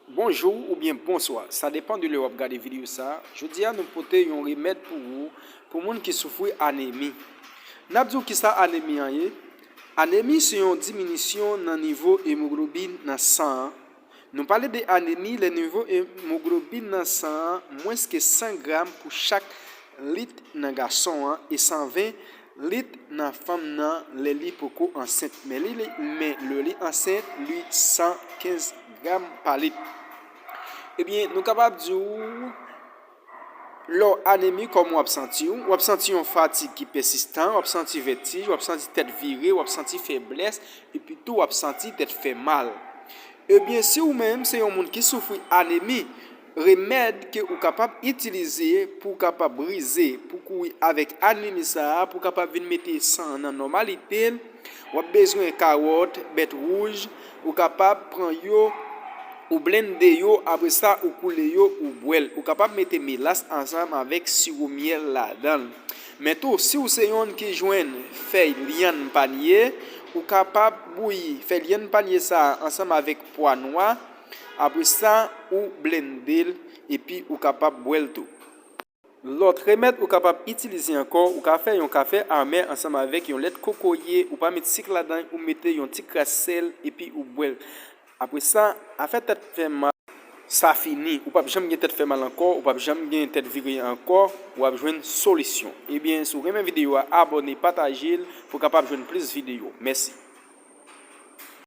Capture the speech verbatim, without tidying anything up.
Bonjou oubyen bonswa, sa depann de lè w ap gade videyo sa a. Jodi a, nou pote yon remèd pou ou, pou moun ki soufri anemi. N ap di w kisa anemi an ye. Anemi se yon diminisyon nan nivo emoglobin nan san an. Nou pale de anemi lè nivo emoglobin nan san an mwens ke san gram pou chak lit nan gason an e san ven lit nan fanm nan lè li poko ansent. Men li, li, men lè li ansent, li san kenz gram pa lit. Ebyen, nou kapab di w, lè w anemi, kòman w ap santi w? W ap santi yon fatig ki pèsistan, w ap santi vètij, w ap santi tèt vire, w ap santi feblès, epi tou w ap santi tèt fè mal. Ebyen, si w menm se yon moun ki soufri anemi, remèd ke ou kapab itilize pou w kapab brize, pou kouri avèk anemi sa a, pou w kapab vin mete san an nan nòmalite l, w ap bezwen kawòt, bèt wouj, ou kapab pran yo, ou blende yo, apre sa ou koule yo, ou bwè l. Ou kapab mete melas ansanm avèk siwo myèl ladan l. Men tou, si w se yonn ki jwenn fèy lyann panye, ou kapab bouyi fèy lyann panye sa a ansanm avèk pwa nwa, apre sa ou blende l epi ou kapab bwè l tou. Lòt remèd ou kapab itilize ankò, ou ka fè yon kafe amè ansanm avèk yon lèt kokoye, ou pa met sik ladan, ou mete yon ti kras sèl epi ou bwè l. Apre sa, afè tèt fè mal, sa fini. Ou p ap janm gen tèt fè mal ankò, ou p ap janm gen tèt vire ankò, w ap jwenn solisyon. Ebyen, si w renmen videyo a, abòne, pataje l pou w kapab jwenn plis videyo. Mèsi.